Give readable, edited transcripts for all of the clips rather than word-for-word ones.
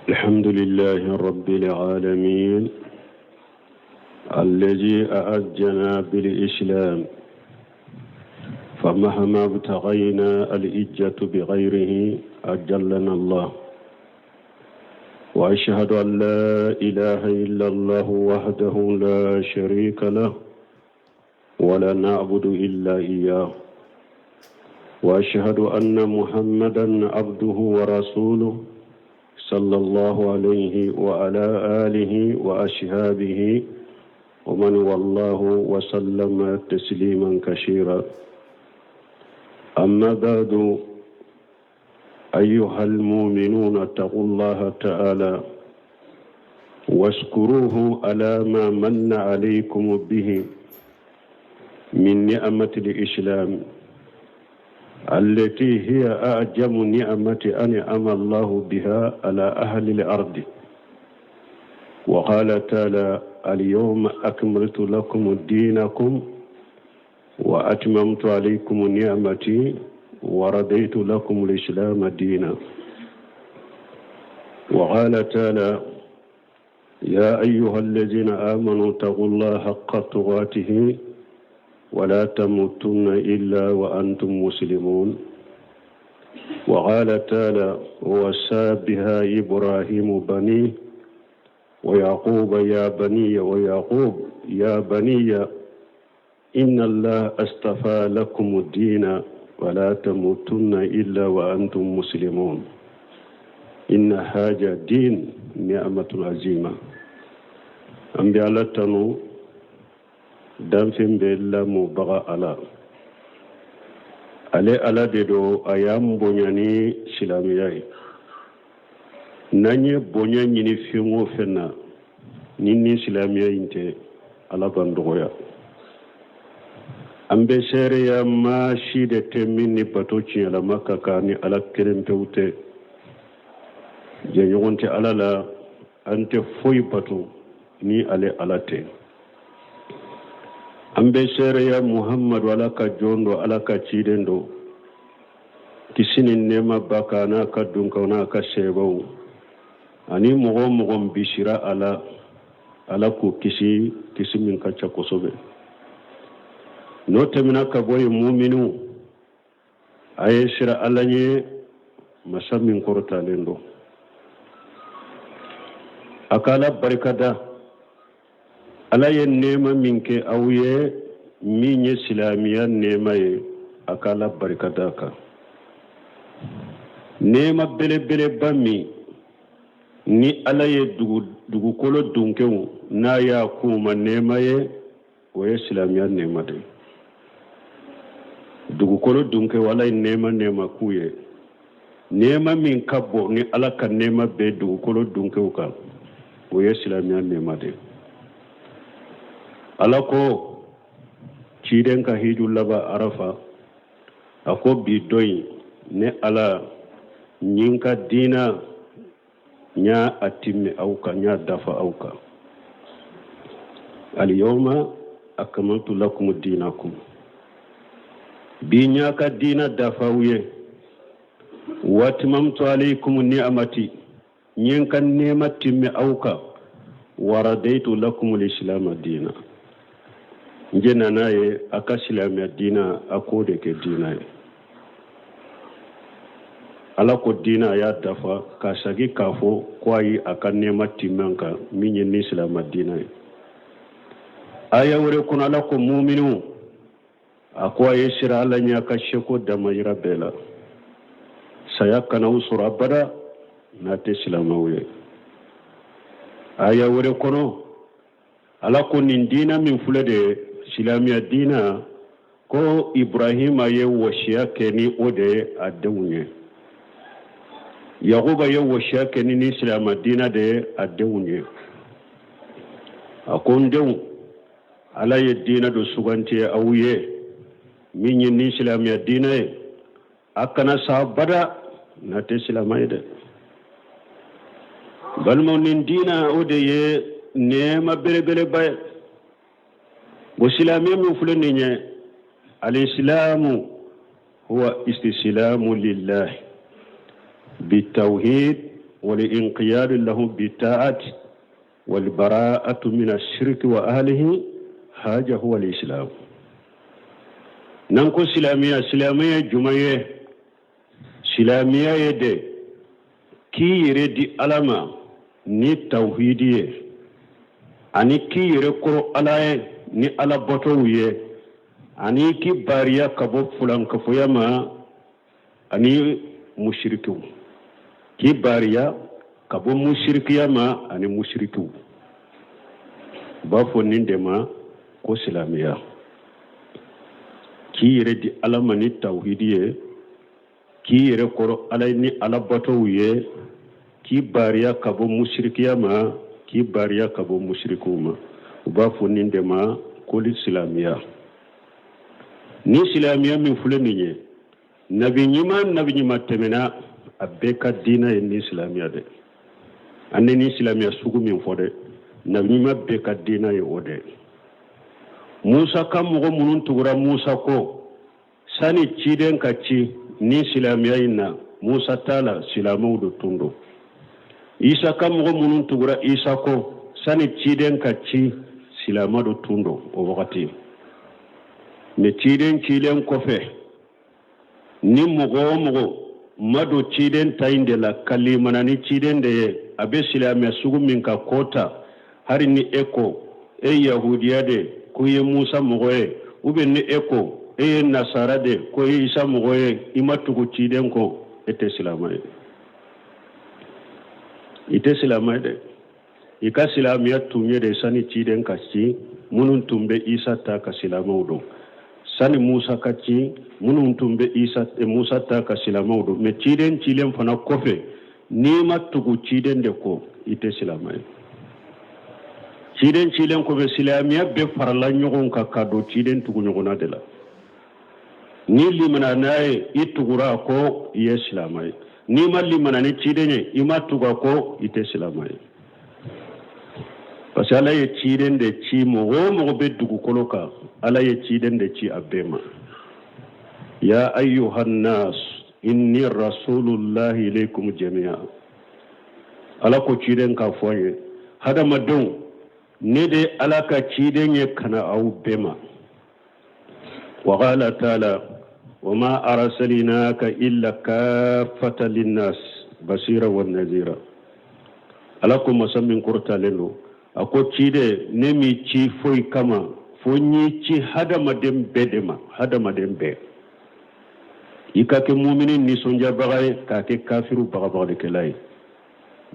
الحمد لله رب العالمين الذي أعزنا بالإسلام فمهما ابتغينا الإجة بغيره أجلنا الله وأشهد أن لا إله إلا الله وحده لا شريك له ولا نعبد إلا إياه وأشهد أن محمدا عبده ورسوله صلى الله عليه وعلى آله وأصحابه ومن والله وسلم تسليما كثيرا أما بعد أيها المؤمنون اتقوا الله تعالى واشكروه على ما من عليكم به من نعمة الإسلام التي هي أعجم نعمة أنعم الله بها على أهل الأرض وقال تعالى اليوم أكملت لكم دينكم وأتممت عليكم نعمتي ورديت لكم الإسلام دينا وقال تعالى يا أيها الذين آمنوا اتقوا الله حق تقاته ولا تموتن إلا وأنتم مسلمون وقال تعالى ووصى بها إبراهيم بنيه ويعقوب يا بني ويعقوب يا بني إن الله اصطفى لكم الدين ولا تموتن إلا وأنتم مسلمون إن هذا الدين نعمة عظيمة an bɛ ala tanu danfɛn bɛɛ lamɔbaga ala ale ala de don a y'an bonya ni silamɛya ye n'an ye bonya ɲini fɛn o fɛn na ni ni silamɛya in tɛ ala b'an dɔgɔya an bɛ seereya maa si de tɛ min ni bato tiɲɛlama ka kan ni ala kelen pewu tɛ jɛɲɔgɔn tɛ ala la an tɛ foyi bato ni ale ala tɛ an bɛ seereya muhammadu ala ka jɔn don ala ka ciden don kisi ni nɛɛma b'a kan n'a ka dunkaw n'a ka sebaw ani mɔgɔ o mɔgɔ bisira a la ala k'o kisi kisi min ka ca kosɛbɛ n'o tɛmɛna ka bɔ yen muminiw a ye siran ala ɲɛ masa min kɔrɔtalen don a ka ala barikada ala ye nɛɛma min kɛ aw ye min ye silamɛya nɛɛma ye a ka ala barikada kan nɛɛma belebeleba min ni ala ye dugukolo dunkew n'a y'a k'u ma nɛɛma ye o ye silamɛya nɛɛma de ye dugukolo dunkew ala ye nɛɛma nɛɛma k'u ye nɛɛma min ka bon ni ala ka nɛɛma bɛɛ dugukolo dunkew kan o ye silamɛya nɛɛma de ye ala ko ciden ka hiju laban arafa a ko bi don in ne ala n ye n ka diina n y'a a timmɛ aw kan n y'a dafa aw kan alyawma akmaltu lakum dinakum bi n y'a ka diina dafa aw ye wa atmamtu alaykum ni'amati n ye n ka nɛɛma timmɛ aw kan wa radaitu lakum lislama diina n jɛnna n'a ye a ka silamɛya diina a k'o de kɛ diina ye ala ko diina a y'a dafa ka sagi k'a fɔ ko a ye a ka nɛɛma timmɛ an kan min ye ni silamɛ diina ye aya wɛrɛ kɔnɔ ala ko muminiw a ko a ye siran ala ɲɛ a ka seko damayira bɛɛ la saya kana aw sɔrɔ abada n'a tɛ silamɛw ye aya wɛrɛ kɔnɔ ala ko nin diina min filɛ de silamɛya diina ko ibrahima ye wasiya kɛ ni o de ye a denw ye yakuba ye wasiya kɛ ni ni silamɛ diina de ye a denw ye a ko n denw ala ye diina dɔ suganti aw ye min ye ni silamɛya diina ye a kana sa abada n'a tɛ silamɛ ye dɛ balimaw nin diina o de ye nɛɛma belebeleba ye o silamɛya min filɛ nin ye alisilamu huwa istisilamu lillahi bitawhid. Wal-inqiyadu lahu bi-ta'ati wal-bara'atu mina shirki wa ahlihi haja huwa al-islam. N'an ko silamɛya, silamɛya ye jumɛn ye? Silamɛya ye de k'i yɛrɛ di Ala ma ni tawhidi ye, ani k'i yɛrɛ kɔrɔ Ala ye ni Ala batow ye, ani k'i bariya ka bɔ fulankafoya ma ani musirikiw, k'i bariya ka bɔ musirikiya ma ani musirikiw. U b'a fɔ nin de ma ko silamɛya, k'i yɛrɛ di Ala ma ni tawhidi ye, k'i yɛrɛ kɔrɔ Ala ye ni Ala batow ye, k'i bariya ka bɔ musirikiya ma, k'i bariya ka bɔ musirikiw ma. U b'a fɔ nin de ma ko silamɛya. Ni silamɛya min filɛ nin ye, nabi ɲuman nabi ɲuman tɛmɛna, a bɛɛ ka diinɛ ye ni silamɛya de. An ni silamɛya sugu min fɔ dɛ, nabi ɲuman bɛɛ ka diinɛ ye o de. Musa ka mɔgɔ minnu tugura Musa kɔ sani ciden ka ci ni silamɛya in na, Musa ta la silamɛw de tun don. Isa ka mɔgɔ minnu tugura Isa kɔ sani ciden ka ci, silamɛ de tun don o wagati. Mais ciden cilen kɔfɛ, ni mɔgɔ o mɔgɔ ma don ciden ta in de la ka limana ni ciden de ye, a bɛ silamɛ sugu min kan k'o ta, hali ni e ko e yahudiya de ko i ye Musa mɔgɔ ye, ou bien ni e ko e ye nasara de ko i ye Isa mɔgɔ ye, i ma tugu ciden kɔ, e tɛ silamɛ ye. I tɛ silamɛ ye dɛ. I ka silamɛya tun ye de sani ciden ka ci, minnu tun bɛ Isa ta kan silamɛw don, sani Musa ka ci, minnu tun bɛ Isa eh, Musa ta kan silamɛw don. Mais ciden cilen fana kɔfɛ, n'i ma tugu ciden de kɔ, i tɛ silamɛ ye. Ciden cilen kɔfɛ, silamɛya bɛɛ farala ɲɔgɔn kan ka don ciden tuguɲɔgɔnna de la. N'i limana n'a ye, i tugura a kɔ, i ye silamɛ ye. N'i ma limana ni ciden ye, i ma tugu a kɔ, i tɛ silamɛ ye. Parce que Ala ye ciden de ci mɔgɔ o mɔgɔ bɛ dugukolo kan, Ala ye ciden de ci a bɛɛ ma. Ya ayyuhannas inni rasulullahi ilaykum jami'a. Ala ko ciden k'a fɔ an ye, hadamadenw, ne de ye Ala ka ciden ye ka na aw bɛɛ ma. Wa qala ta'ala wa ma arsalinaka illa kaffatan linnas basira wa nazira. Ala ko masa min kɔrɔtalen don, a ko ciden, ne m'i ci foyi kama fo n y'i ci hadamaden bɛɛ de ma, hadamaden bɛɛ. I ka kɛ mumini nisɔndiyabaga ye, k'a kɛ kafiru bagabagalikɛla ye.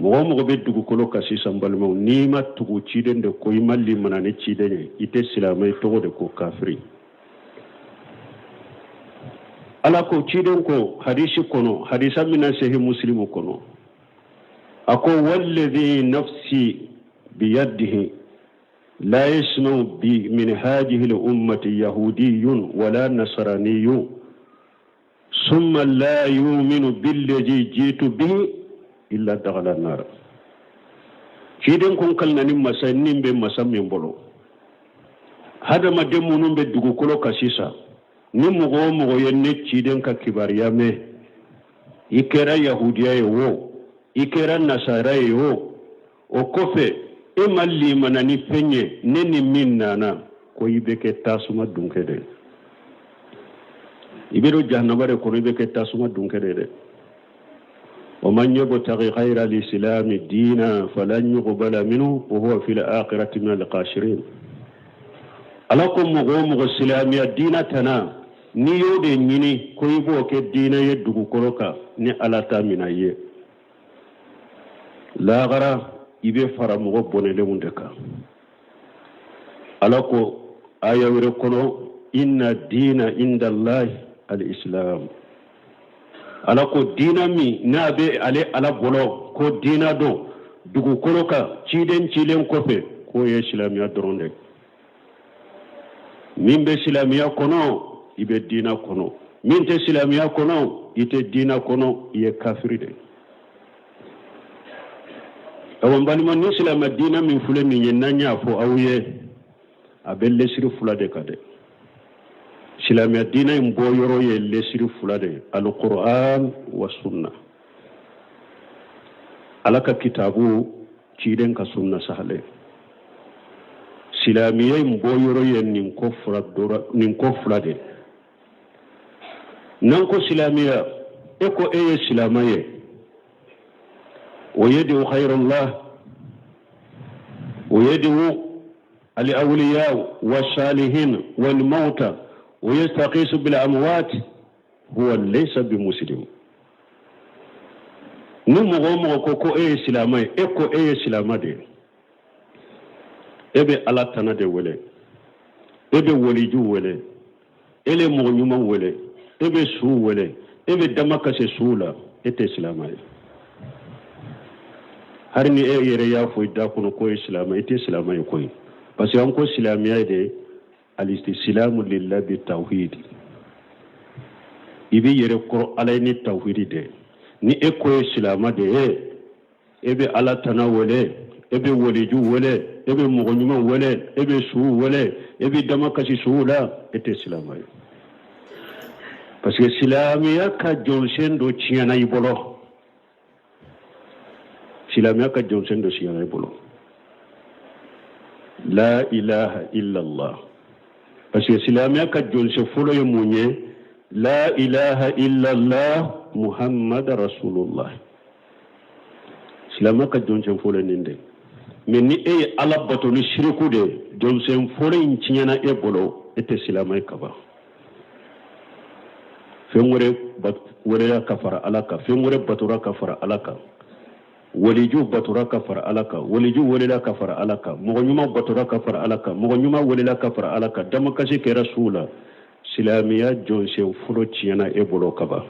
Mɔgɔ o mɔgɔ bɛ dugukolo kan sisan, balimaw, n'i ma tugu ciden de kɔ, i ma limana ni ciden ye, i tɛ silamɛ, i tɔgɔ de ko kafiri. Ala ko ciden ko hadisi kɔnɔ, hadisa min na sehi musilimu kɔnɔ, a ko walladhi nafsi biyadihi la yasma'u bi min hadhihi al-ummati yahudiyyun wala nasraniyyun summa la yuminu billadhi jitu bihi illa dakhala an-nar. Ciden ko n kalina ni masa ni bɛ masa min bolo, hadamaden minnu bɛ dugukolo kan sisan, ni mɔgɔ o mɔgɔ ye ne ciden ka kibaruya mɛn, i kɛra yahudiya ye wo, i kɛra nasara ye wo, o kɔfɛ e ma limana ni fɛn ye ne ni min nana, ko i bɛ kɛ tasuma dunkɛ de, i bɛ don jahanaba de kɔnɔ, i bɛ kɛ tasuma dunkɛ de dɛ. Wa man yabtaghi ghayra al-islami diina falan yuqbala minhu wa huwa fil akhirati min al-khasirin. Ala ko mɔgɔ o mɔgɔ silamɛya diina tana, n'i y'o de ɲini ko i b'o kɛ diina ye dugukolo kan, ni Ala t'a minɛ i ye, lahara i bɛ fara mɔgɔ bɔnɛlenw de kan. Ala ko aya wɛrɛ kɔnɔ, inna diina inda Allahi al-islam. Ala ko diina min n'a bɛ ale Ala bolo ko diina don dugukolo kan ciden cilen kɔfɛ, k'o ye silamɛya dɔrɔn de. Min bɛ silamɛya kɔnɔ, i bɛ diina kɔnɔ. Min tɛ silamɛya kɔnɔ, i tɛ diina kɔnɔ, i ye kafiri de. Awa n balima, ni silamɛ diina min filɛ nin ye, n'an y'a fɔ aw ye, a bɛ lesiri fila de kan dɛ. Silamɛya diina in bɔ yɔrɔ ye lesiri fila de ye, alikuran wa sunna. Ala ka kitabu, ciden ka sunna sahale. Silamɛya in bɔ yɔrɔ ye nin ko fila dɔrɔn, nin ko fila de. N'an ko silamɛya, e ko e ye silamɛ ye, o yad'u ghayrallah o yad'u al-awliya wa salihin wal mauta wa yastaqisu bil amwat huwa laysa bi muslim. Ni mɔgɔ o mɔgɔ ko ko e ye silamɛ ye, e ko e ye silamɛ de ye, e bɛ Ala tana de wele, e bɛ waliju wele, e le mɔgɔ ɲuman wele, e bɛ suw wele, e bɛ damakasi suw la, e tɛ silamɛ ye. Hali ni e yɛrɛ y'a fɔ i da kɔnɔ ko e ye silamɛ, i tɛ silamɛ ye koyi, parce que an ko silamɛya de alistisilamu lillahi bi tawhidi, i b'i yɛrɛ kɔrɔ Ala ye ni tawhidi de. Ni e ko ye silamɛ de ye, e bɛ Ala tana wele, e bɛ waliju wele, e bɛ mɔgɔ ɲuman wele, e bɛ suw wele, e bɛ damakasi suw la, e tɛ silamɛ ye, parce que silamɛya ka jɔnsen dɔ tiɲɛna i bolo. Silamɛya ka jɔnsen dɔ tiɲɛna i bolo, la ilaha illallah, parce que silamɛya ka jɔnsen fɔlɔ ye mun ye? La ilaha illallah Muhammad rasulullah. Silamɛya ka jɔnsen fɔlɔ nin de. Mais ni e ye Ala bato ni siriku de ye, jɔnsen fɔlɔ in tiɲɛna e bolo, e tɛ silamɛ ye kaban. Fɛn wɛrɛ welela ka fara Ala kan, fɛn wɛrɛ batora ka fara Ala kan, waliju batora ka fara Ala kan, waliju welela ka fara Ala kan, mɔgɔ ɲuman batora ka fara Ala kan, mɔgɔ ɲuman welela ka fara Ala kan, damakasi kɛra suw la, silamɛya jɔnsen fɔlɔ tiɲɛna e bolo kaban,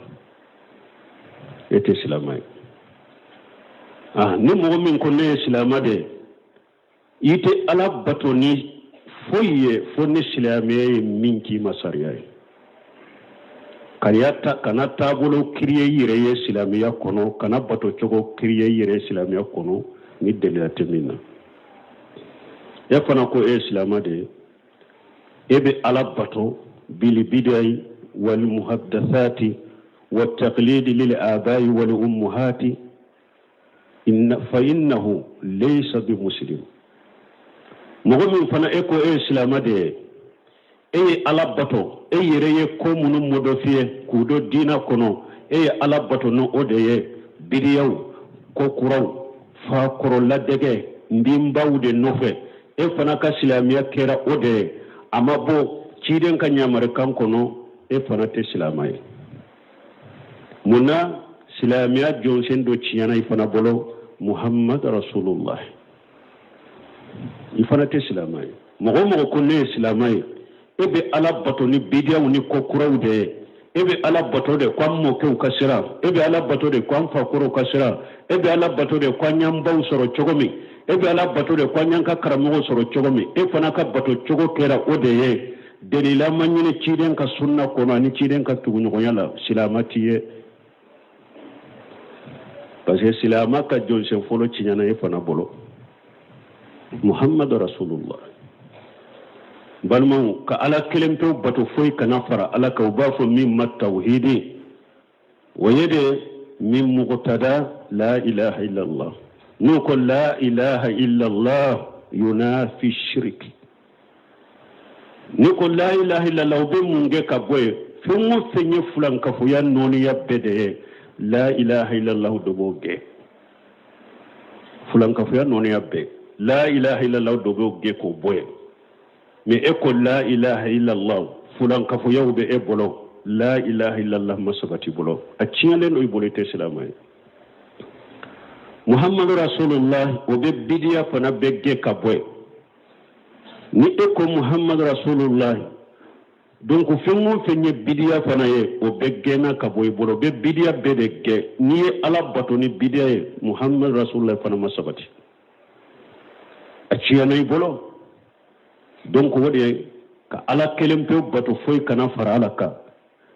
e tɛ silamɛ ye. Ah, ni mɔgɔ min ko ne ye silamɛ de ye, i tɛ Ala bato ni foyi ye fo ni silamɛya ye min k'i ma sariya ye. Kana taabolo créer i yɛrɛ ye silamɛya kɔnɔ, kana bato cogo créer i yɛrɛ ye silamɛya kɔnɔ ni delila tɛ min na. E fana ko e ye silamɛ de ye, e bɛ Ala bato bilibidai wal muhaddathati wa taqlidi lil abai wal ummuhati, fa innahu laysa bi muslim. Mɔgɔ min fana e ko e ye silamɛ de ye, e ye Ala bato, e yɛrɛ ye ko minnu modifier k'u don diina kɔnɔ, e ye Ala bato ni o de ye, bidiyaw, ko kuraw, fakɔrɔ ladɛgɛ nbinbaw de nɔfɛ, e fana ka silamɛya kɛra o de ye, a ma bɔ ciden ka ɲamarikan kɔnɔ, e fana tɛ silamɛ ye. Mun na? Silamɛya jɔnsen dɔ tiɲɛna i fana bolo, Muhammad rasulullah, i fana tɛ silamɛ ye. Mɔgɔ o mɔgɔ ko ne ye silamɛ ye, e bɛ Ala bato ni bidiyaw ni ko kuraw de ye, e bɛ Ala bato de ko an mɔkɛw ka sira, e bɛ Ala bato de ko an fakɔrɔw ka sira, e bɛ Ala bato de ko an y'an baw sɔrɔ cogo min, e bɛ Ala bato de ko an y'an ka karamɔgɔw sɔrɔ cogo min, e fana ka bato cogo kɛra o de ye, delila ma ɲini ciden ka sunna kɔnɔ ani ciden ka tuguɲɔgɔnya la, silamɛ t'i ye, parce que silamɛ ka jɔnsen fɔlɔ tiɲɛna e fana bolo, Muhammadu rasulullah. Balimaw, ka Ala kelen pewu bato, foyi kana fara Ala kan, u b'a fɔ min ma tawhidi, o ye de min muqtada la ilaha illallah. N'u ko la ilaha illallah yunafi shirk, n'i ko la ilaha illallah, o bɛ mun kɛ ka bɔ yen? Fɛn o fɛn ye filankafoya nɔɔniya bɛɛ de ye, la ilaha illallah dɔ b'o gɛn. Filankafoya nɔɔniya bɛɛ, la ilaha illallah dɔ b'o gɛn k'o bɔ yen. Mais e ko la ilaha illallah, filankafoyaw bɛ e bolo, la ilaha illallah ma sabati bolo, a tiɲɛlen don i bolo, i tɛ silamɛ ye. Muhammadu rasulullah, o bɛ bidiya fana bɛɛ gɛn ka bɔ yen. Ni e ko Muhammadu rasulullah, donc fɛn o fɛn ye bidiya fana ye, o bɛɛ gɛnna ka bɔ i bolo, o bɛ bidiya bɛɛ de gɛn. N'i ye Ala bato ni bidiya ye, Muhammadu rasulullah fana ma sabati, a tiɲɛna i bolo. Donc o de ye ka Ala kelen pewu bato, foyi kana fara Ala kan,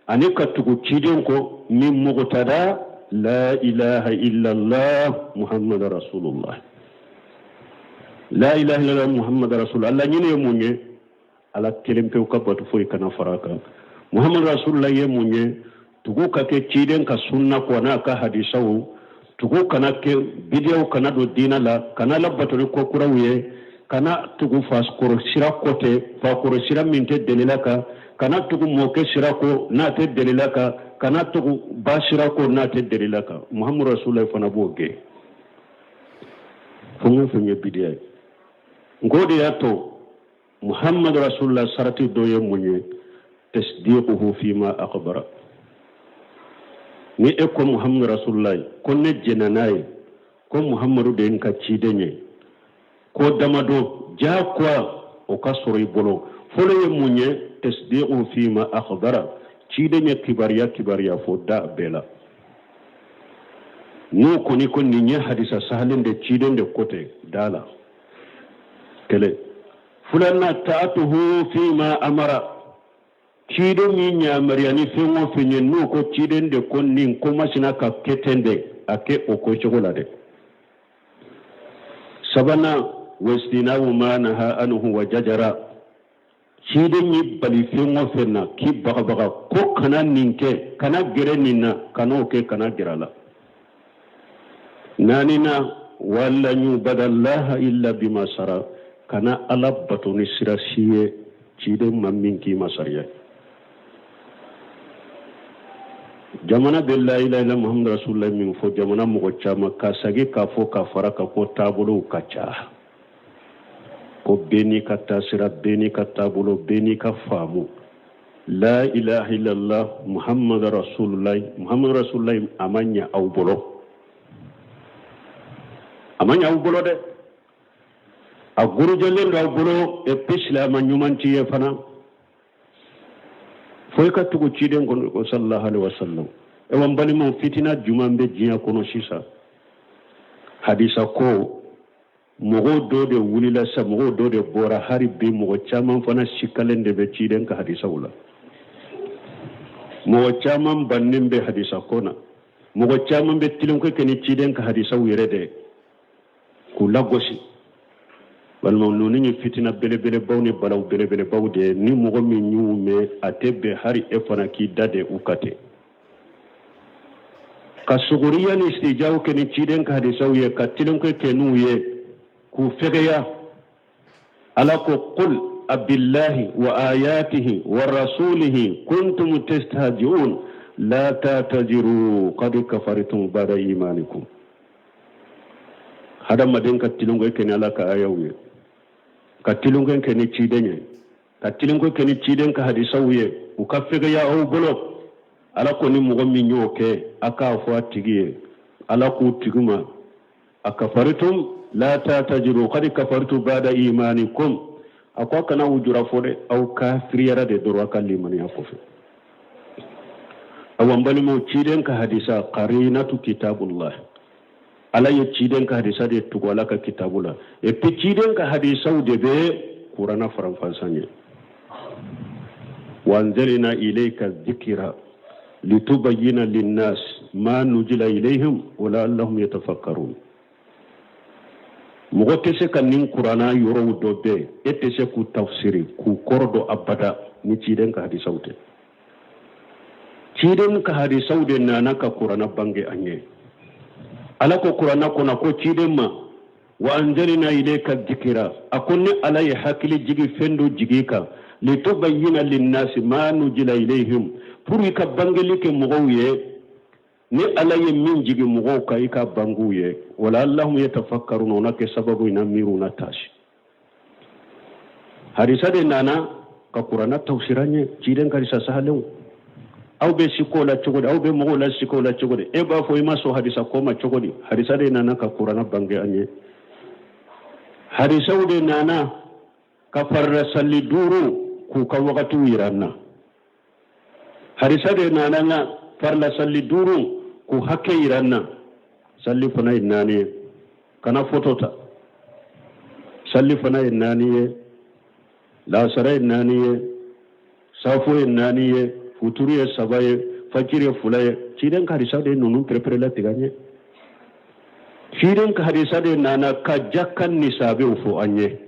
ani ka tugu ciden kɔ min muqtada la ilaha illallah Muhammadu rasulullah. La ilaha illallah Muhammadu rasulullah, a laɲini ye mun ye? Ala kelen pewu ka bato, foyi kana fara a kan. Muhammadu rasulullah ye mun ye? Tugu ka kɛ ciden ka sunna kɔ n'a ka hadisaw. Tugu kana kɛ, bidiyaw kana don diina la, kana ala bato ni ko kuraw ye, kana tugu fakɔrɔ sira kɔ tɛ, fakɔrɔ sira min tɛ delila kan, kana tugu mɔkɛ sira kɔ n'a tɛ delila kan, kana tugu ba sira kɔ n'a tɛ delila kan. Muhamadu Rasululayi fana b'o gɛn. Fɛn o fɛn ye bidiya ye, nk'o de y'a to Muhammad Rasulullah sarati dɔ ye mun ye? Tasdiquhu fima akhbara. Ni e ko Muhammad Rasulullah ko ne jɛnna n'a ye, ko Muhammadu de ye n ka ciden ye, ko damadɔ diyagoya o ka sɔrɔ i bolo. Fɔlɔ ye mun ye? Tasdiquhu fima akhbara. Ciden ye kibaruya kibaruya fɔ, da bɛɛ la. N'o kɔni ko nin ye hadisa sahalen de, ciden de ko ten, da la. Kelen. Filanan, taatuhu fima amara. Ciden y'i yamaruya ni fɛn o fɛn ye, n'o ko ciden de ko nin ko masina ka kɛ ten de, a kɛ o ko cogo la dɛ. Sabanan, wajtinabu ma naha anhu wa jajara. Ciden y'i bali fɛn o fɛn na, k'i bagabaga ko kana nin kɛ, kana gɛrɛ nin na, kana o kɛ, kana gɛrɛ a la. Naaninan, wa alla yubadallaha illa bima sara. Kana ala bato ni sira si ye ciden ma min k'i ma sariya. Jamana bɛ la ilaha illa muhammadu rasulullah min fɔ, jamana mɔgɔ caman ka sagi k'a fɔ ka fara kan ko taabolow ka ca, ko bɛɛ n'i ka taasira, bɛɛ n'i ka taabolo, bɛɛ n'i ka faamu. La ilaha illallah muhammadu rasulullah, muhammadu rasulullah a ma ɲɛ aw bolo, a ma ɲɛ aw bolo dɛ, a gorojalen don aw bolo. Et puis silamɛ ɲuman t'i ye fana fo i ka tugu ciden kɔ sallallahu alaihi wasallam. Ewa n balimaw, fitina juman bɛ diɲɛ kɔnɔ sisan? Hadisa ko mɔgɔw dɔ de wulila sa, mɔgɔw dɔ de bɔra. Hari bi mɔgɔ caman fana sikalen de bɛ ciden ka hadisaw la, mɔgɔ caman bannen bɛ hadisa ko na, mɔgɔ caman bɛ tilenko kɛ ni ciden ka hadisaw yɛrɛ de k'u lagosi. Walima ninnu ye fitina belebelebaw ni balaw belebelebaw de ye. Ni mɔgɔ min y'u mɛn, a tɛ bɛn hari e fana k'i da de u ka ten ka suguriya ni istijaw kɛ ni ciden ka hadisaw ye, ka tilenko kɛ n'u ye, k'u fɛgɛya. Ala ko qul abillahi wa ayatihi wa rasulihi kuntum tastahzi'un la ta'taziru qad kafartum ba'da imanikum. Hadamaden ka tilenko kɛ ni ala ka ayaw ye, ka tilenko kɛ ni ciden ye, ka tilenko kɛ ni ciden ka hadisaw ye, u ka fɛgɛya aw bolo. Ala ko ni mɔgɔ min y'o kɛ, a k'a fɔ a tigi ye, ala k'u tigi ma a kafaritum la ta'taziru qad kafartum ba'da imanikum. A ko a kana ujura fɔ dɛ, aw kafiriyara de dɔrɔn a ka limaniya kɔfɛ. Awa n balimaw, ciden ka hadisa qarinatu kitabullah. Ala ye ciden ka hadisa de tugu ala ka kitabu la. Et puis ciden ka hadisaw de bɛ kurana faranfansan ye. Wa anzalna ilayka dhikra litubayyina linnas ma nuzila ilayhim wa la'allahum yatafakkarun. Mɔgɔ tɛ se ka nin kurana yɔrɔw dɔ bɛɛ, e tɛ se k'u tafsiri, k'u kɔrɔ dɔn abada ni ciden ka hadisaw tɛ. Ciden ka hadisaw de nana ka kurana bange an ye. Ala ko kurana kɔnɔ ko ciden ma wa anzalna ilayka dhikra, a ko ne ala ye hakili jigi fɛn dɔ jigi kan, litubayyina linnasi ma nuzila ilayhim, pour i ka bangeli kɛ mɔgɔw ye ni ala ye min jigi mɔgɔw kan, i ka bang'u ye, wa la'allahum yatafakkaruna, o na kɛ sababu in na miiriw na taasi. Hadisa de nana ka kurana tafsira ye, ciden ka hadisa sahalenw. Aw bɛ siko la cogo di? Aw bɛ mɔgɔw la siko la cogo di? E b'a fɔ i ma sɔn hadisa ko ma cogo di? Hadisa de nana ka kurana bange an ye. Hadisaw de nana ka farida salli duuru k'u ka wagatiw yira an na. Hadisa de nana na farila salli duuru k'u hakɛ yira an na. Salli fana ye naani ye, kana foto ta. Salli fana ye naani ye, lasara ye naani ye, safo ye naani ye, futuru ye saba ye, fajiri ye fila ye. Ciden ka hadisa de ye ninnu pereperelatigɛ an ye. Ciden ka hadisa de nana ka jaka nisabew fɔ an ye.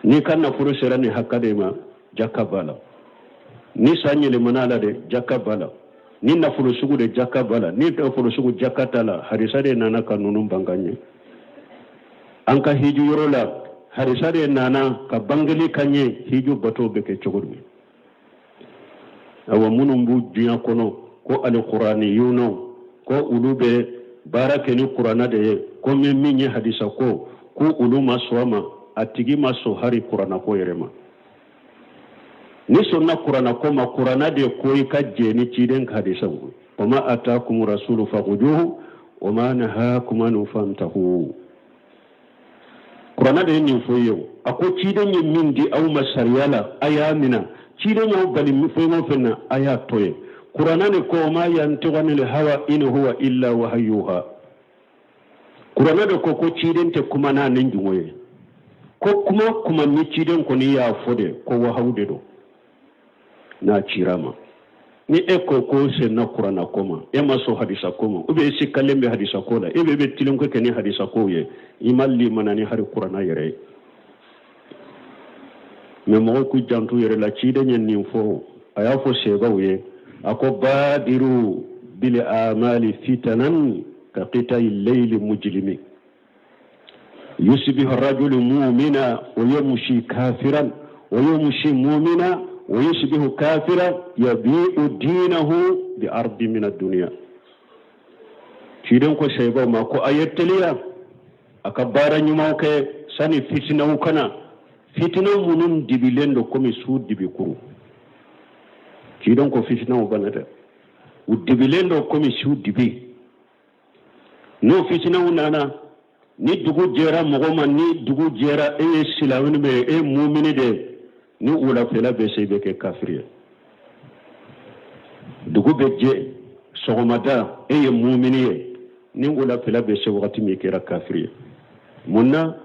N'i ka nafolo sera nin hakɛ de ma, jaka b'a la. Ni san yɛlɛmana la de, jaka b'a la. Ni nafolo sugu de jaka b'a la, ni nafolo sugu jaka t'a la, hadisa de nana ka ninnu ban ka ɲɛ. An ka hiju yɔrɔ la, hadisa de nana ka bangeli ka ɲɛ hiju bato bɛ kɛ cogo min. Awa, minnu b'u diɲɛ kɔnɔ ko alikuraniyunaw, ko olu bɛ baara kɛ ni kurana de ye, ko min min ye hadisa ko ko olu ma sɔn a ma, a tigi ma sɔn hari kurana ko yɛrɛ ma. N'i sɔnna kurana ko ma, kurana de ko i ka jɛ ni ciden ka hadisaw ye. Wama atakum rasulu fakujuhu wama nahakum anhu fantahu. Kurana de ye nin fɔ i ye. O a ko ciden ye min di aw ma sariya la, a y'a mina. Ciden y'aw bali fɛn o fɛn na, a y'a to yen. Kurana de ko ma yantiqu anil hawa in huwa illa wahayuha. Kuranɛ de ko ko ciden tɛ kuma n'a ni jungo ye, ko kuma kuma ni ciden kɔni y'a fɔ de, ko wahawu de don n'a cira ma. Ni e ko ko senna kuranna ko ma, e ma sɔn hadisa ko ma, ou bien e sikalen bɛ hadisa ko la, e bɛ bɛ tilenko kɛ ni hadisa kow ye, i ma limana ni hari kuranna yɛrɛ ye. Mais mɔgɔw k'u janto yɛrɛ la. Ciden ye nin fɔ, a y'a fɔ sebaw ye, a ko badiru bil amali fitanan ka qita'i layli mujlimi yusibihu rajulu mumina wa yumsi kafiran wa yumsi mumina wa yusbihu kafira yabi'u dinahu bi ardi min ad-dunya. Ciden ko sebaw ma ko a ye teliya a ka baara ɲumanw kɛ sani fitinaw ka na, fitina minnu dibilen don komi su dibikuru. Ciden ko fitinaw bɛ na dɛ, u dibilen don komi su dibi. N'o fitinaw nana, ni dugu jɛra mɔgɔ ma, ni dugu jɛra e ye silamɛ de ye, e ye mumini de ye, ni wulafɛla bɛ se, i bɛ kɛ kafiri ye. Dugu bɛ jɛ sɔgɔmada, e ye mumini ye, ni wulafɛla bɛ se wagati min, i kɛra kafiri ye. Mun na?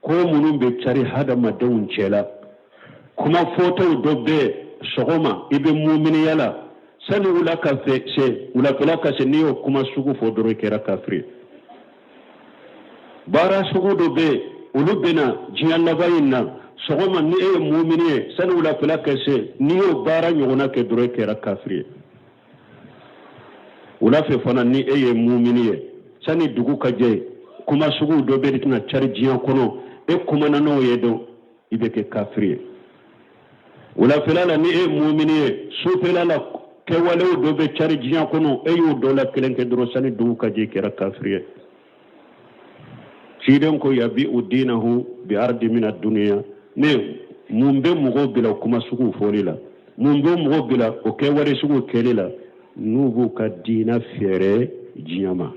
Ko minnu bɛ cari hadamadenw cɛ la, kuma fɔtaw dɔ bɛ sɔgɔma, i bɛ muminiya la, sani wula ka se, wulafɛla ka se, n'i y'o kuma sugu fɔ dɔrɔn, i kɛra kafiri ye. Baara sugu dɔ bɛ yen, olu bɛ na diɲɛ laban in na. Sɔgɔma ni e ye mumini ye, sani wulafɛla ka se, n'i y'o baara ɲɔgɔnna kɛ dɔrɔn, e kɛra kafiri ye. Wula fɛ fana, ni e ye mumini ye, sani dugu ka jɛ, kuma sugu dɔ bɛ tɛna cari diɲɛ kɔnɔ, e kumana n'o ye dɔn, i bɛ kɛ kafiri ye. Wulafɛla la, ni e ye mumini ye, sufɛla la, kɛwalew dɔ bɛ cari diɲɛ kɔnɔ, e y'o dɔ la kelen kɛ dɔrɔn, sani dugu ka jɛ, i kɛra kafiri ye. Ciden ko yabi'u dinahu bi ardi mina duniya. Ne mun bɛ mɔgɔw bila kuma suguw fɔli la? Mun bɛ mɔgɔw bila o kɛwale suguw kɛli la? N'u b'u ka diina feere diɲɛ ma.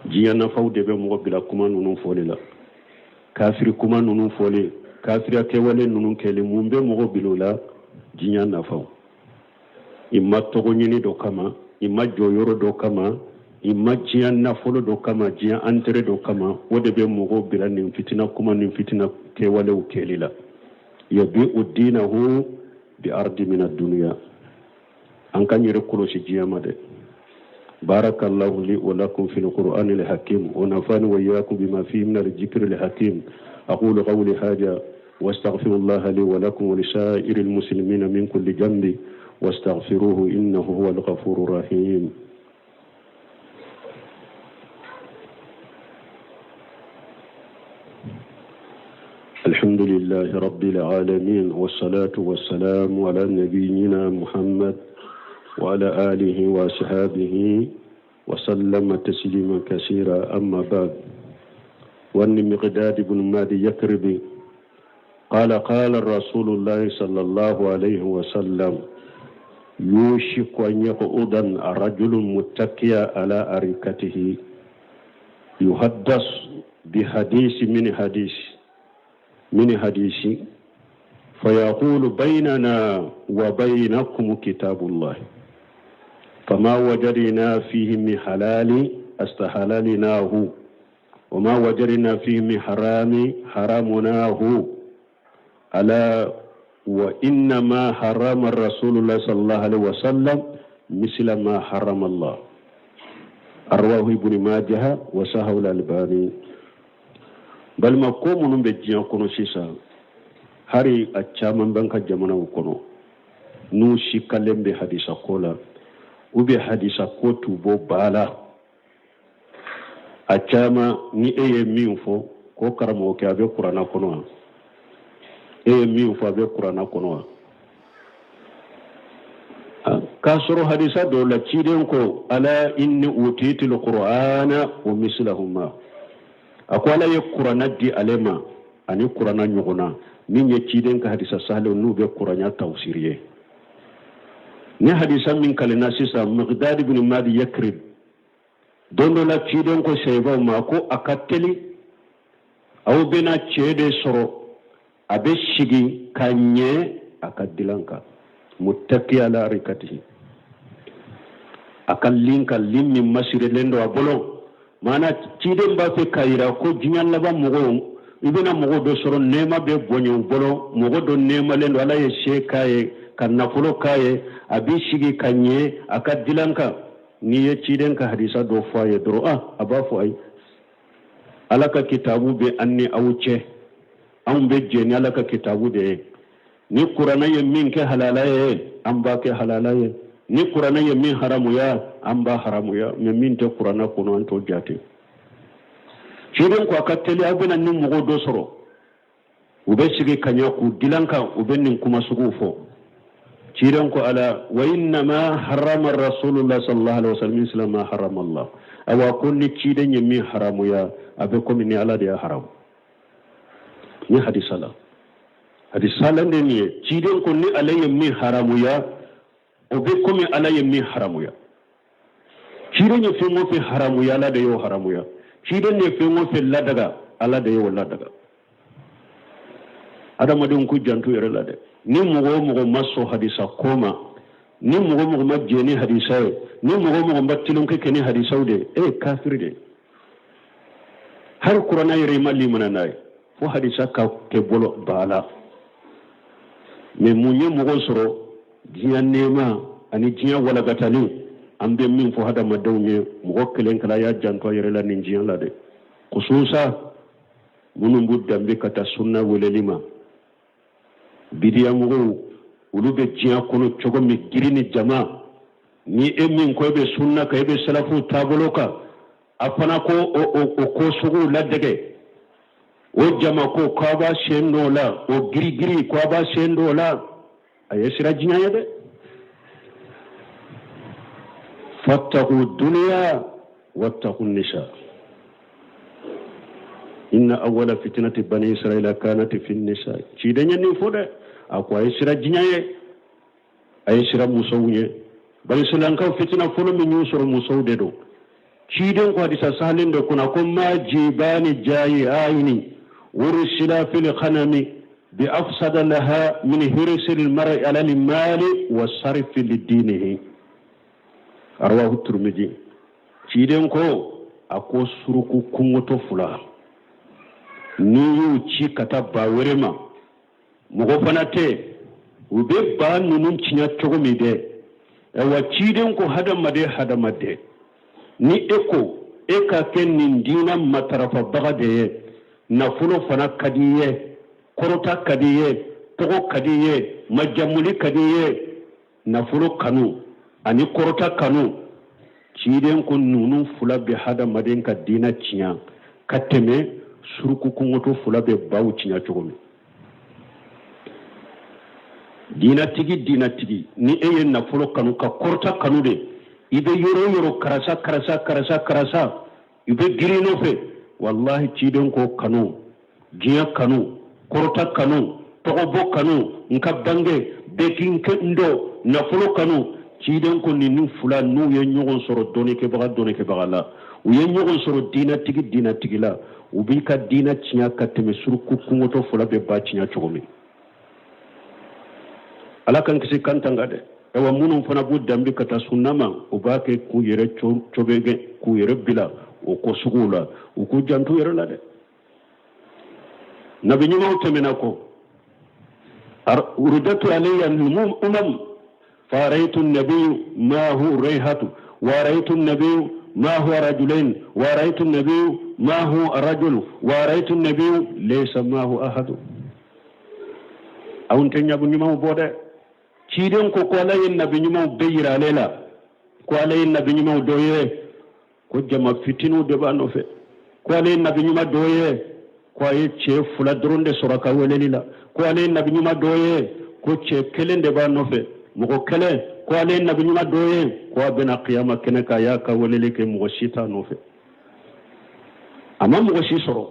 Diɲɛ nafaw de bɛ mɔgɔ bila kuma ninnu fɔli la, kafiri kuma ninnu fɔli, kafiriya kɛwale ninnu kɛli. Mun bɛ mɔgɔ bila o la? Diɲɛ nafaw. I ma tɔgɔ ɲini dɔ kama, i ma jɔyɔrɔ dɔ kama, i ma diɲɛ nafolo dɔ kama, diɲɛ intérêt dɔ kama, o de bɛ mɔgɔw bila nin fitina kuma, nin fitina kɛwalew kɛli la. Yabi'u dinahu bi ardi mina duniya. An k'an yɛrɛ kɔlɔsi diɲɛ ma dɛ. Barakallahu li wa lakum fil qur'ani al hakim wa nafani wa iyyakum bima fihi min al dhikri al hakim. Aqulu qawli hadha واستغفر الله لي ولكم ولسائر المسلمين من كل جنب واستغفروه إنه هو الغفور الرحيم. الحمد لله رب العالمين، والصلاة والسلام على نبينا محمد وعلى آله وأصحابه وسلم تسليما كثيرا. أما بعد، وأن مقداد بن مادي يكربي قال قال رسول الله صلى الله عليه وسلم: يوشك أن يقعد الرجل متكئا على أريكته يحدث بحديث من حديث فيقول: بيننا وبينكم كتاب الله، فما وجدنا فيه من حلال استحللناه، وما وجدنا فيه من حرام حرمناه، ألا وإنما حرم رسول الله صلى الله عليه وسلم مثل ما حرم الله. رواه ابن ماجه وصححه الألباني. Balima, ko minnu bɛ diɲɛ kɔnɔ sisan, hari a caman b'an ka jamanaw kɔnɔ. N'u sikalen bɛ hadisa ko la, u bɛ hadisa ko t'u bɔ ba la. A caman ni e ye min fɔ ko karamɔgɔkɛ a bɛ kuranna kɔnɔ wa? E ye min fɔ a bɛ kuranna kɔnɔ wa? K'a sɔrɔ hadisa dɔw la ciden ko ala inni utitul qur'ana wa mislahu ma, a ko ala ye kuranna di ale ma ani kuranna ɲɔgɔnna min ye ciden ka hadisa sahalenw n'u bɛ kuranna tafsiri ye. Ni hadisa min kalenna sisan Miqdad ibn Madi Yakrib, don dɔ la ciden ko sahabaw ma ko a ka teli aw bɛna cɛ de sɔrɔ a bɛ sigi ka ɲɛ a ka dilan kan, muttaki ala arikatihi, a ka lin kan, lin min masirilen don a bolo. Maana ciden b'a fɛ k'a yira ko diɲɛ laban mɔgɔw, i bɛna mɔgɔ dɔ sɔrɔ nɛɛma bɛ bonya u bolo, mɔgɔ dɔ nɛɛmalen don, ala ye se k'a ye ka nafolo k'a ye, a b'i sigi ka ɲɛ a ka dilan kan. N'i ye ciden ka hadisa dɔ fɔ a ye dɔrɔn, ah, a b'a fɔ ayi, ala ka kitabu bɛ an ni aw cɛ, anw bɛ jɛ ni ala ka kitabu de ye. Ni kuranɛ ye min kɛ halala ye, an b'a kɛ halala ye. Ni kuranɛ ye min haramuya, an b'a haramuya. Mɛ min tɛ kuranɛ kɔnɔ, an t'o jate. Ciden ko a ka teli aw bɛna ni mɔgɔw dɔ sɔrɔ, u bɛ sigi ka ɲɛ k'u dilan kan, u bɛ nin kuma suguw fɔ. Ciden ko ala wa innama harama rasulullah sallallahu alaihi wasallam misla ma harama Allah. Awa ko ni ciden ye min haramuya, a bɛ komi ni ala de y'a haramu. Ni hadisa la, hadisa la de nin ye, ciden ko ni ale ye min haramuya, o bɛ komi ala ye min haramuya. Ciden ye fɛn o fɛn haramuya, ala de y'o haramuya. Ciden ye fɛn o fɛn ladaga, ala de y'o ladaga. Adamadenw k'u janto yɛrɛ la dɛ. Ni mɔgɔ o mɔgɔ ma sɔn hadisa ko ma, ni mɔgɔ o mɔgɔ ma jɛ ni hadisa ye, ni mɔgɔ o mɔgɔ ma tulonkɛ kɛ ni hadisaw de ye, e ye kafiri de ye. Hali kuranɛ yɛrɛ i ma limana n'a ye fo hadisa ka kɛ bolo ba la. Mɛ mun ye mɔgɔ sɔrɔ diɲɛ nɛɛma ani diɲɛ walagatali? An bɛ min fɔ hadamadenw ye, mɔgɔ kelen kelen y'a janto a yɛrɛ la nin diɲɛ la dɛ, khususa minnu b'u danbe ka taa sunna weleli ma. Bidiya mɔgɔw, olu bɛ diɲɛ kɔnɔ cogo min, giri ni jama. Ni e min ko e bɛ sunna kan, e bɛ salafuw taabolo kan, a fana ko o ko suguw ladege, o jama ko k'a b'a sen dɔ la, o girigiri ko a b'a sen dɔ la, a ye siran diɲɛ ye dɛ. Fattaku duniya wattaku nisa inna awwala fitinati bani israila kanati fi nisa. Ciden ye nin fɔ dɛ. A ko a ye siran diɲɛ ye, a ye siran musow ye. Banisilankaw fitina fɔlɔ min y'u sɔrɔ, musow de don. Ciden ko hadisa sahalen dɔ kɔnɔ ko ma jibani jayi'ayini ursila fil khanami bi afsada laha min hirsil mar'i ala al mali wa sarfi lidinihi, rawahu Turmiji. Ciden ko a ko suruku kungotɔ fila, n'i y'u ci ka taa ba wɛrɛ ma, mɔgɔ fana tɛ, u bɛ ba ninnu tiɲɛ cogo min dɛ. Ayiwa, ciden ko hadamaden hadamaden, ni e ko e ka kɛ nin diina matarafabaga de ye, nafolo fana ka di i ye, kɔrɔta ka di i ye, tɔgɔ ka di i ye, majamuli ka di i ye, nafolo kanu ani kɔrɔta kanu, ciden ko ninnu fila bɛ hadamaden ka diina tiɲɛ ka tɛmɛ suruku kɔngɔtɔ fila bɛ baw tiɲɛ cogo min. Diinatigi diinatigi, ni e ye nafolo kanu ka kɔrɔta kanu de, i bɛ yɔrɔ o yɔrɔ karisa karisa karisa karisa, i bɛ girin nɔfɛ. Walahi, ciden ko kanu, diɲɛ kanu, kɔrɔta kanu, tɔgɔbɔ kanu, n ka bange bɛɛ k'i n dɔn, nafolo kanu, ciden ko ninnu fila n'u ye ɲɔgɔn sɔrɔ dɔnnikɛbaga dɔnnikɛbaga la, u ye ɲɔgɔn sɔrɔ diinatigi diinatigi la, u b'i ka diinɛ tiɲɛ ka tɛmɛ suruku kungotɔ fila bɛ ba tiɲɛ cogo min. Ala k'an kisi k'an tanga dɛ. Ayiwa, minnu fana b'u danbe ka taa sunna ma, u b'a kɛ k'u yɛrɛ cobɛgɛ, k'u yɛrɛ bila o ko suguw la, u k'u janto yɛrɛ la dɛ. Nabi ɲumanw tɛmɛna kɔ, uridatu alayya umam faraitu nabiyu ma hu rayhatu wa raitu nabiyu ma huwa rajulain wa raitu nabiyu ma hu rajul wa raitu nabiyu laysa ma hu ahadu. Aw tɛ ɲabu ɲumanw bɔ dɛ. Ciden ko ko Ala ye nabi ɲumanw bɛɛ yira ale la, ko ale ye nabi ɲumanw dɔ ye, ko jama fitininw de b'a nɔfɛ, ko ale ye nabi ɲuman dɔ ye, ko a ye cɛ fila dɔrɔn de sɔrɔ a ka weleli la, ko ale ye nabi ɲuman dɔ ye, ko cɛ kelen de b'a nɔfɛ, mɔgɔ kelen, ko ale ye nabi ɲuman dɔ ye, ko a bɛna kiyama kɛnɛ kan, a y'a ka weleli kɛ, mɔgɔ si t'a nɔfɛ, a ma mɔgɔ si sɔrɔ.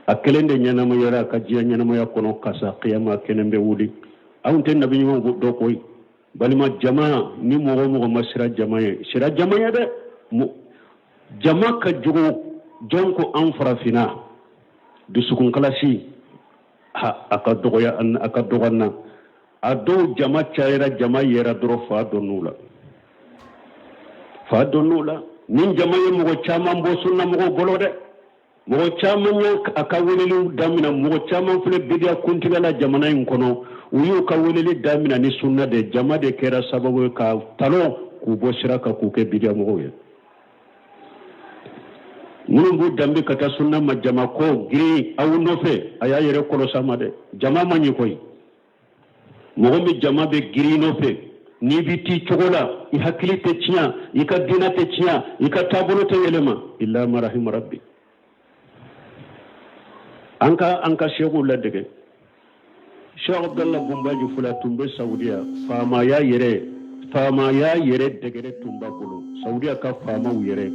A kelen de ɲɛnamayara a ka diɲɛ ɲɛnamaya kɔnɔ ka sa, kiyama kɛnɛ bɛ wuli. Anw tɛ nabi ɲumanw dɔ koyi. Balima, jama ni mɔgɔ o mɔgɔ ma siran jama ɲɛ, siran jama ɲɛ dɛ. Jama ka jugu jɔn ko an farafinna dusukunkalasi a ka dɔgɔya, a ka dɔgɔ na. A dɔw jama cayara, jama yɛrɛ dɔrɔn, fa donn'u la, fa donn'u la. Ni jama ye mɔgɔ caman bɔ sunnamɔgɔw bolo dɛ. Mɔgɔ caman ye a ka weleliw damina, mɔgɔ caman filɛ bidiya kuntigiya la jamana in kɔnɔ, u y'u ka weleli damina ni sunna de. Jama de kɛra sababu ye ka talon k'u bɔ sira kan, k'u kɛ bidiya mɔgɔw ye. Minnu b'u danbe ka taa sunna ma, jama ko girin aw nɔfɛ, a y'a yɛrɛ kɔlɔsi a ma dɛ. Jama man ɲi koyi. Mɔgɔ min jama bɛ girin nɔfɛ, n'i bɛ t'i cogo la, i hakili tɛ tiɲɛ, i ka diinɛ tɛ tiɲɛ, i ka taabolo tɛ yɛlɛma, illa ma rahima rabbi. An ka an ka seekuw ladege. Sheikh Abdallah Bumbaji fula tun bɛ Saudiya, faamaya yɛrɛ, faamaya yɛrɛ dɛgɛrɛ tun b'a bolo. Saudiya ka faamaw yɛrɛ,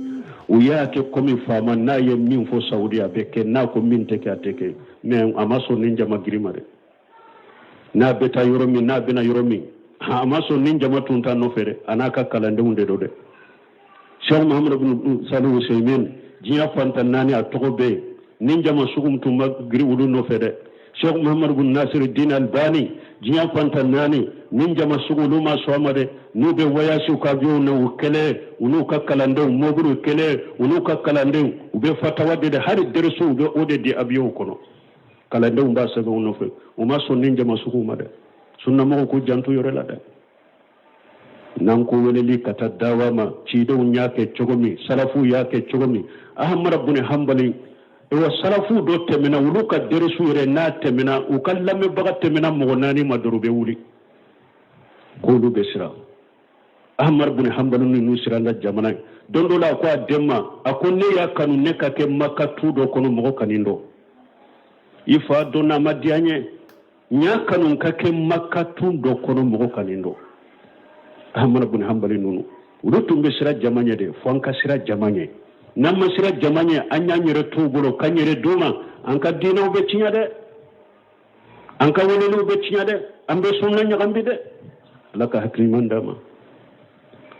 u y'a kɛ komi faama n'a ye min fɔ Saudiya a bɛ kɛ, n'a ko min tɛ kɛ a tɛ kɛ. Mais a ma sɔn ni jama girin ma dɛ. N'a bɛ taa yɔrɔ min, n'a bɛna yɔrɔ min, a ma sɔn ni jama tun t'a nɔfɛ dɛ. A n'a ka kalandenw de don dɛ. Cheikh Muhammad bin Salih Usaimin, diɲɛ fantan naani a tɔgɔ bɛ yen, ni jama sugu tun ma girin olu nɔfɛ dɛ. Cheikh Muhammad bin Nasir Din Albani, diɲɛ fantan naani, ni jama sugu olu ma sɔn a ma dɛ. N'u bɛ voyage u ka avion na, u kelen, u n'u ka kalandenw, mobiliw kelen, u n'u ka kalandenw, u bɛ fatawa de dɛ, hali deresuw u bɛ o de di avion kɔnɔ, kalandenw b'a sɛbɛn u nɔfɛ. U ma sɔn ni jama sugu ma dɛ. Sunnamɔgɔw k'u janto yɔrɔ la dɛ. N'an ko weleli ka taa dawa ma, cidenw y'a kɛ cogo min, salafuw y'a kɛ cogo min, Ahamada bun Hanbali wa salafuw dɔ tɛmɛna, olu ka deresu yɛrɛ n'a tɛmɛna, u ka lamɛnbaga tɛmɛna mɔgɔ naani ma dɔrɔn, u bɛ wuli k'olu bɛ siran. Ahamadu bun Hanbali ninnu siranna jamana ye. Don dɔ la, a ko a den ma, a ko ne y'a kanu ne ka kɛ Maka tu dɔ kɔnɔ, mɔgɔ ka nin dɔn. I fa dɔn n'a ma diya n ye, n y'a kanu n ka kɛ Maka tu dɔ kɔnɔ, mɔgɔ ka nin dɔn. Ahamadu bun Hanbali ninnu, olu tun bɛ siran jama ɲɛ de. Fo an ka siran jama ɲɛ. N'an ma siran jama ɲɛ, an y'an yɛrɛ t'u bolo k'an yɛrɛ d'u ma, an ka diinɛw bɛ tiɲɛ dɛ, an ka weleliw bɛ tiɲɛ dɛ, an bɛ sunna ɲagami dɛ. Ala ka hakili ɲuman d'an ma.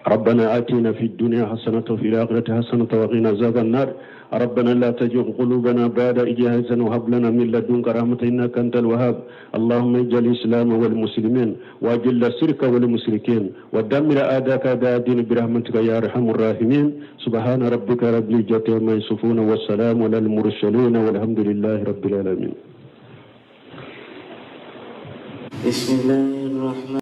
ربنا آتنا في الدنيا حسنة وفي الآخرة حسنة وقنا عذاب النار. ربنا لا تزغ قلوبنا بعد إذ هديتنا وهب لنا من لدنك رحمة إنك أنت الوهاب. اللهم اجعل الإسلام والمسلمين وأذل الشرك والمشركين ودمر أعداءك أعداء الدين برحمتك يا أرحم الراحمين. سبحان ربك رب العزة عما يصفون والسلام على المرسلين والحمد لله رب العالمين. بسم الله الرحمن